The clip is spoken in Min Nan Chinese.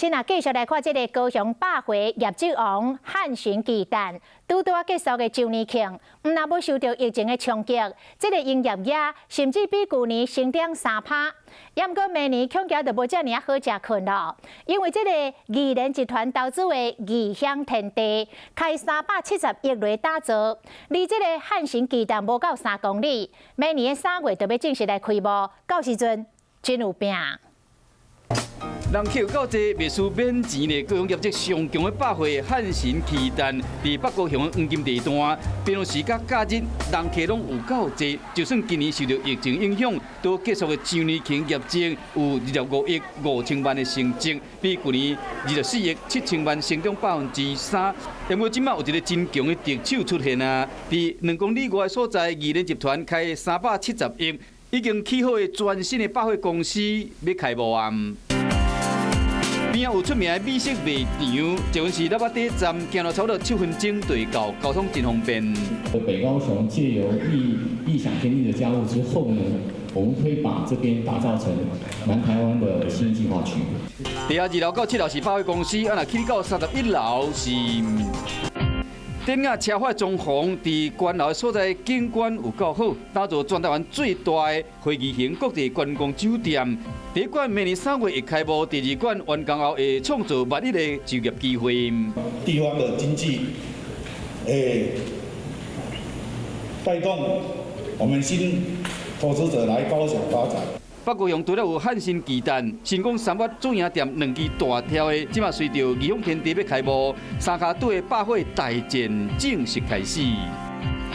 先啊，繼續來看這个高雄百貨業績王漢神巨蛋，拄拄仔結束的週年慶，毋但無受著疫情的衝擊，這个營業額甚至比舊年成長3趴。也毋過明年恐驚就無遮爾仔好食睏囉，因為這个義聯集團投資的異想天地，開370億來打造，離這个漢神巨蛋無夠3公里，明年的3月就欲正式來開幕，到時陣真有拼。人客有夠濟，袂輸免錢的高雄業績上強的百貨漢神巨蛋，佇北高雄的黃金地段，平常時佮假日人客攏有夠濟。就算今年受著疫情影響，都結束的周年慶業績有25億5000萬的成績，比舊年24億7000萬成長3%。不過這馬有一个真強的敵手出現啊！佇2公里外的所在，義聯集團開370億，已經起好的全新的百貨公司欲開幕啊！邊仔有出名的美食賣場，捷運是喇叭底站，行路差不多7分鐘就會到，交通真方便。北高雄借由異想天地的加入之後呢，我們可以把這邊打造成南台灣的新計劃區。地下2樓到7樓是百貨公司，啊若起到31樓是典雅奢華裝潢，佇關樓所在景觀有夠好，打造全台灣最大的會議型國際觀光酒店。第一館明年3月會開幕，第二館完工後會創造萬一个就業機會。地方的經濟，帶動我們新投資者來高雄發展。北高雄除了有漢神巨蛋、神宮三越主營店兩支大條的，這馬隨著異想天地欲開幕，三跤隊的百貨大戰正式開始。